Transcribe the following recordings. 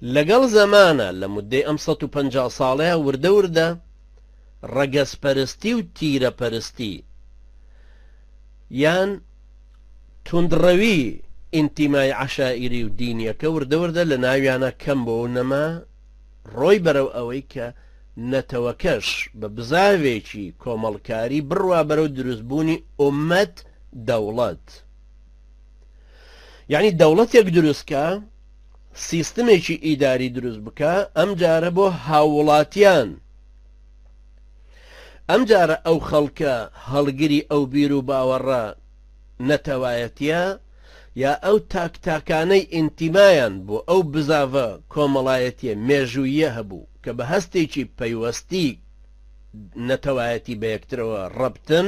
لەگەڵ زەمانا لە موددەی ئەم 150 ساڵەیا وردە وردە ڕەگەزپەرستی و تیرەپەرستی یان توندڕەوی ئینتیمای عەشائیری و دینیەکە وردە وردە لە ناویانا کەم بۆ و نەما، ڕۆی بەرەو ئەوەی کە نەتەوەکەش بە بزاڤێکی کۆمەڵکاری بڕوا بەرەو دروستبوونی ئوممەت دەوڵەت. یەعنی دەوڵەتێک دروست کا، سیستمێکی ئیداری دروست بکا، ئەمجارە بۆ هاووڵاتیان، ئەمجارە ئەو خەڵکە هەڵگری ئەو بیروباوەڕە نەتەوایەتیە یا ئەو تاک تاکانەی ئینتیمایان بۆ ئەو بزاڤە کۆمەڵایەتیە مێژووییە هەبوو کە بە هەستێکی پەیوەستی نەتەوایەتی بە یەکترەوە ڕەبتن،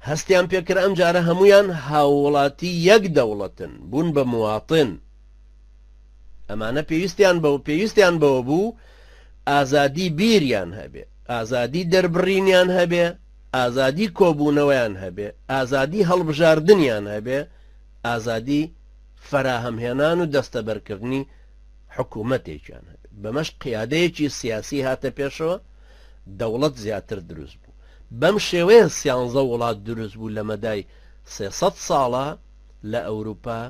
هەستیان پێکرا ئەمجارە هەموویان هاووڵاتی یەک دەوڵەتن، بوون بە مواطن. ئەمانە پێویستیان بەوە پێویستیان بەوە بوو ئازادی بیریان هەبێ، ئازادی دەربڕینیان هەبێ، ئازادی کۆبوونەوەیان هەبێ، ئازادی هەڵبژاردنیان هەبێ، ئازادی فەراهەمهێنان و دەستەبەرکردنی حکوومەتێکیان هەبێ. بەمەش قیادەیەکی سیاسی هاتە پێشەوە، دەوڵەت زیاتر دروست بوو. بەم شێوەیە سیانزە وڵات دروست بوو لە مەدای 300 ساڵە لە ئەوروپا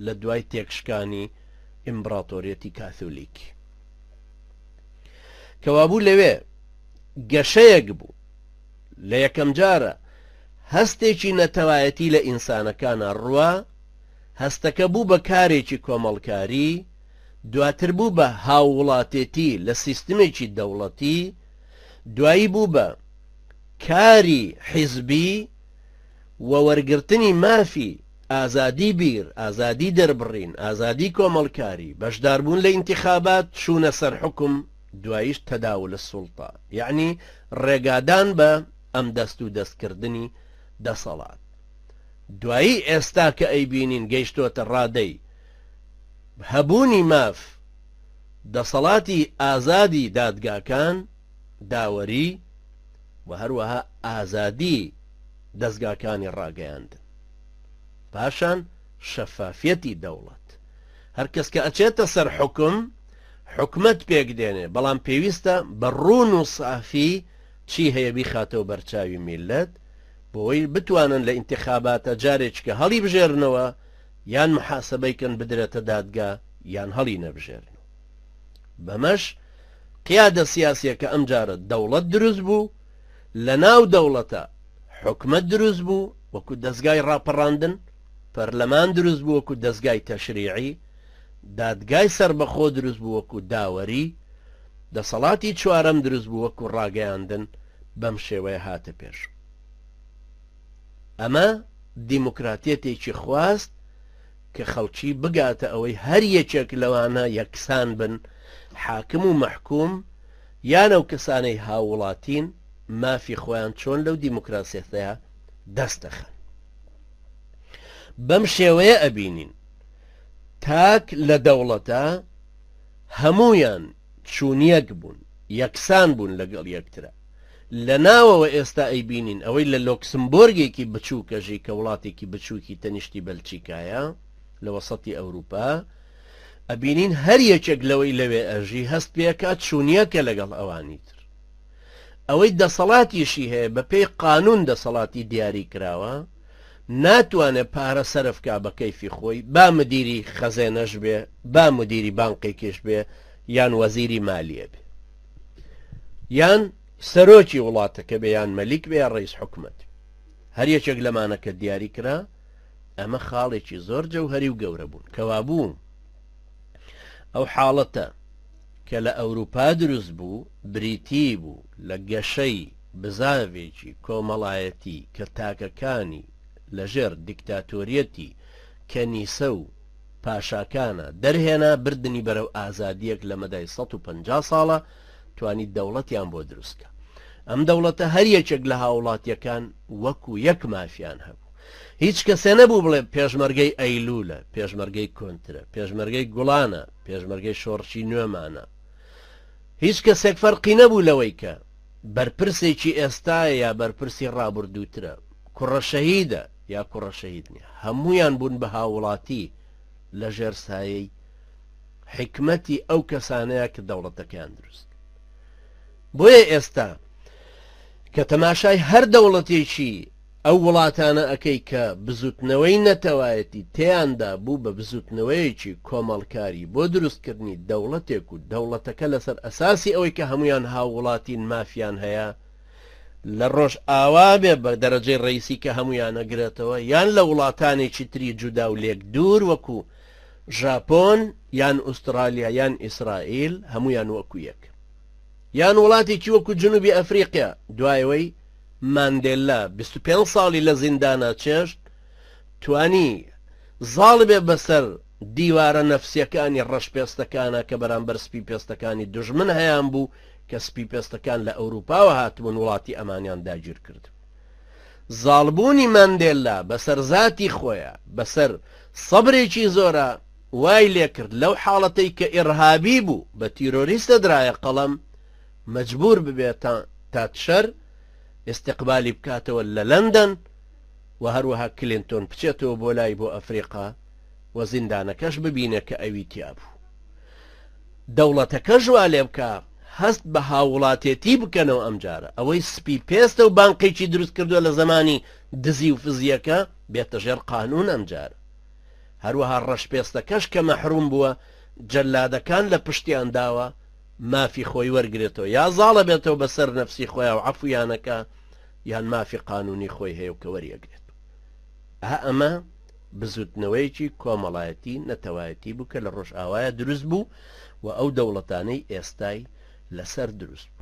لە دوای تێکشکانی ئیمبراتۆریەتی کاثولیک. کەوابوو لەوێ گەشەیەک بوو. لە یەکەمجارە هەستێکی نەتەوایەتی لە ئینسانەکانا ڕوا، هەستەکە بوو بە کارێکی کۆمەڵکاری، دواتر بوو بە هاووڵاتێتی لە سیستمێکی دەوڵەتی، دوایی بوو بە کاری حیزبی و وەرگرتنی مافی ئازادی بیر، ئازادی دەربڕین، ئازادی کۆمەڵکاری، بەشداربوون لە ئینتیخابات، چوونە سەر حوکم، دواییش تداول السلطە یەعنی ڕێگادان بە ئەم دەست و دەست کردنی دەسەڵات. دوایی ئێستا کە ئەیبینین گەیشتۆتە ڕادەی هەبوونی ماف، دەسەڵاتی ئازادی دادگاکان، داوەری و هەروەها ئازادی دەزگاکانی ڕاگەیاندن. پاشان شەفافیەتی دەوڵەت. هەر کەس کە ئەچێتە سەر حوکم، حکومەت پێک دێنێ، بەڵام پێویستە بە ڕوون و سافی چی هەیە بیخاتەوە بەرچاوی میللەت، بۆوەی بتوانن لە ئینتخاباتە جارێکیکە هەڵی بژێرنەوە یان محاسەبەی کەن بدرێتە دادگا یان هەڵی نەبژێرنەوە. بەمەش قیادە سیاسیەکە ئەمجارە دەوڵەت دروست بوو، لە ناو دەوڵەتە حکومەت دروست بوو وەکو دەزگای ڕاپەڕاندن، پەرلەمان دروست بوو وەکو دەزگای تەشریعی، دادگای سەربەخۆ دروست بوو وەکو داوەری، دەسەڵاتی چوارەم دروست بوو وەکو ڕاگەیاندن، بەم شێوەیە هاتە پێش. ئەمە دیموکراتیەتێکی خواست کە خەڵکی بگاتە ئەوەی هەر یەکێک لەوانە یەکسان بن، حاکم و مەحکوم یان ئەو کەسانەی هاووڵاتین مافی خۆیان چۆن لەو دیموکراسیەتەیا دەست دەخەن. بەم شێوەیە ئەبینین تاک لە دەوڵەتە هەموویان چوونیەک بوون، یەکسان بوون لەگەڵ یەکترا. لە ناوەوە ئێستا ئەیبینین ئەوەی لە لۆکسمبۆرگێکی بچووکەژی کە وڵاتێکی بچووکی تەنیشتی بەلچیکایە لە وەسەتی ئەوروپا ئەبینین هەر یەکێک لەوەی لەوێ ئەژی هەست پێکات چوونیەکە لەگەڵ ئەوانی تر. ئەوەی دەسەڵاتیشی هەیە بە پێی قانون دەسەڵاتی دیاری کراوە ناتوانێ پارە سەرف کا بە کەیفی خۆی با مدیری خەزێنەش بێ با مدیری بانقێکیش بێ یان وەزیری مالیە بێ یان سەرۆکی وڵاتەکە بێ یان مەلیک بێ یا ڕئیس حکومەت هەر یەکێک لەمانە کە دیاری کرا ئەمە خاڵێکی زۆر جەوهەری و گەورە بوون کەوابوو ئەو حاڵەتە کە لە ئەوروپا دروست بوو، بریتی بوو لە گەشەی بزاڤێکی کۆمەڵایەتی کە تاکەکانی لەژێر دیکتاتۆریەتی کەنیسە و پاشاکانا دەرهێنا، بردنی بەرەو ئازادییەک لە مەدای 150 ساڵە توانی دەوڵەتیان بۆ دروست کا. ئەم دەوڵەتە هەر یەکێک لە هاووڵاتییەکان وەکو یەک مافیان هەبوو. هیچ کەسێ نەبوو بڵێ پێشمەرگەی ئەیلوولە، پێشمەرگەی کۆنترە، پێشمەرگەی گوڵانە، پێشمەرگەی شۆڕشی نوێمانە. هیچ کەسێک فەرقی نەبوو لەوەی کە بەرپرسێکی ئێستایە یا بەرپرسی ڕابوردووترە، کوڕە شەهیدە یا کوڕە شەهید نییە. هەموویان بوون بە هاووڵاتی لە ژێر سایەی. حیکمەتی ئەو کەسانەیە کە دەوڵەتەکەیان دروست کرد. بۆیە ئێستا کە تەماشای هەر دەوڵەتێکی ئەو وڵاتانە ئەکەی کە بزوتنەوەی نەتەوایەتی تێیاندا بوو بە بزوتنەوەیەکی کۆمەڵکاری بۆ دروستکردنی دەوڵەتێک و دەوڵەتەکە لەسەر ئەساسی ئەوەی کە هەموویان هاووڵاتین مافیان هەیە لە ڕۆژئاوا بێ بە دەرەجەی ڕەئیسی کە هەموویان ئەگرێتەوە یان لە وڵاتانێکی تری جودا و لێک دوور وەکو ژاپۆن یان ئوسترالیا یان ئیسرائیل هەموویان وەکو یەک یان وڵاتێکی وەکو جنوبی ئەفریقیا دوای ئەوەی ماندێلا 25 ساڵی لە زیندانا چێشت توانی زاڵ بێ بەسەر دیوارە نەفسیەکانی ڕەش پێستەکانا کە بەرامبەر سپی پێستەکانی دوژمن هەیان بوو کە سپی پێستەکان لە ئەوروپاوە هاتبوون وڵاتی ئەمانیان داگیر کردبوو. زاڵبوونی ماندێلا بەسەر زاتی خۆیا، بەسەر سەبرێکی زۆرا وای لێکرد لەو حاڵەتەی کە ئیڕهابی بوو بە تیرۆریستە درایە قەڵەم مەجبور ببێ تا تاتشەر ئیستیقبالی بکاتەوە لە لەندەن و هەروەها کلینتۆن بچێتەوە بۆ لای بۆ ئەفریقا و زیندانەکەش ببینێ کە ئەوی تیا بوو. دەوڵەتەکەش وا لێ بکا هەست بە هاووڵاتێتی بکەنەوە ئەمجارە ئەوەی سپی پێستە و بانقێکی دروست کردووە لە زەمانی دزی و فزیەکە بێتە ژێر قانوون ئەمجارە هەروەها ڕەش پێستەکەش کە مەحروم بووە جەلادەکان لە پشتیان داوە مافی خۆی وەرگرێتەوە یا زاڵە بێتەوە بەسەر نەفسی خۆیا و عەفویانەکە یان مافی قانونی خۆی هەیە و کە وەریەگرێت ئا ئەمە بزوتنەوەیەکی کۆمەڵایەتی نەتەوایەتی بوو کە لە ڕۆژئاوایا دروست بوو و ئەو دەوڵەتانەی ئێستای لەسەر دروست بوو.